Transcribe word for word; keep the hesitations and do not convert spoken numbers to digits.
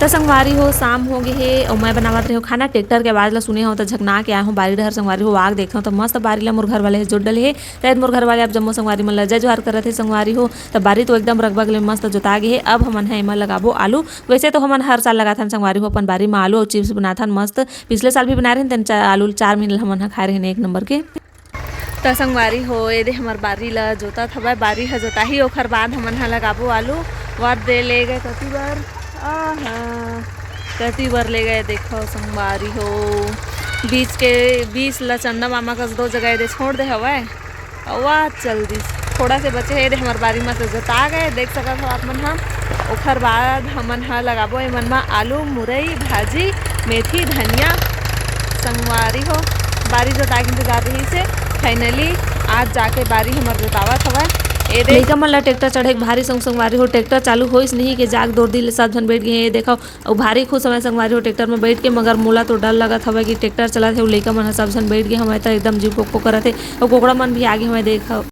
त संगवारी हो, शाम हो गे हे अउ मैं बनावत रहे हो खाना। ट्रैक्टर के आवाज ला सुने हो त झकना के आए हो बारी डहर संगवारी हो। आग देखत हो त मस्त बारी ला मोर घर वाले हे जोत डले हे। त मोर घर वाले आप जम्मो संगवारी मन ला जय जोहार करत हे संगवारी हो। त बारी तो एकदम रगबग ले मस्त जोता गे हे। अब हमन ह एमा लगाबो आलू। वैसे तो हमन हर साल लगाथन संगवारी हो अपन बारी म आलू अउ chips बनाथन मस्त। पिछले साल भी बनाए रहिन, तेन चा-, आलू चार महीना हमन ह खाए रहिन एक नंबर के। त संगवारी हो, ए दे हमर बारी ल जोतत हवय, बारी ह जोताही, ओखर बाद हमन ह लगाबो आलू। वा दे ले गए कति बर, आहा, कति बर ले गए, देखो संगवारी हो, बीच के, बीच ल चंदा मामा कस दो जगह ए दे छोड़ दे हवय। अउ वा चल दिस, थोड़ा से बचे हे, ए दे हमर बारी म तो जोता गए, देख सकत हो आप मन ह। ओखर बाद हमन ह लगाबो एमन म आलू, मुरई, भाजी, मेथी, धनिया। संगवारी हो, बारी जोताए के इंतजार रहिस हे। Finally आज जाके बारी हमर जोतावत हवय। ए दे लइका मन ला ट्रैक्टर चढ़े के भारी शौक संगवारी हो। ट्रैक्टर चालू होइस नहीं के जाग दोर दिल सब झन बैठ गए हे। ये देखो, अउ भारी खुश हवय संगवारी हो ट्रैक्टर में बैठ के, मगर मोला तो डर लगत हवय कि ट्रैक्टर चलत हे अउ लइका मन ह सब झन बैठ गए हवय, त एकदम जीव पोक पोक करत हे। अउ कोकड़ा मन भी आगे हवय, देखो।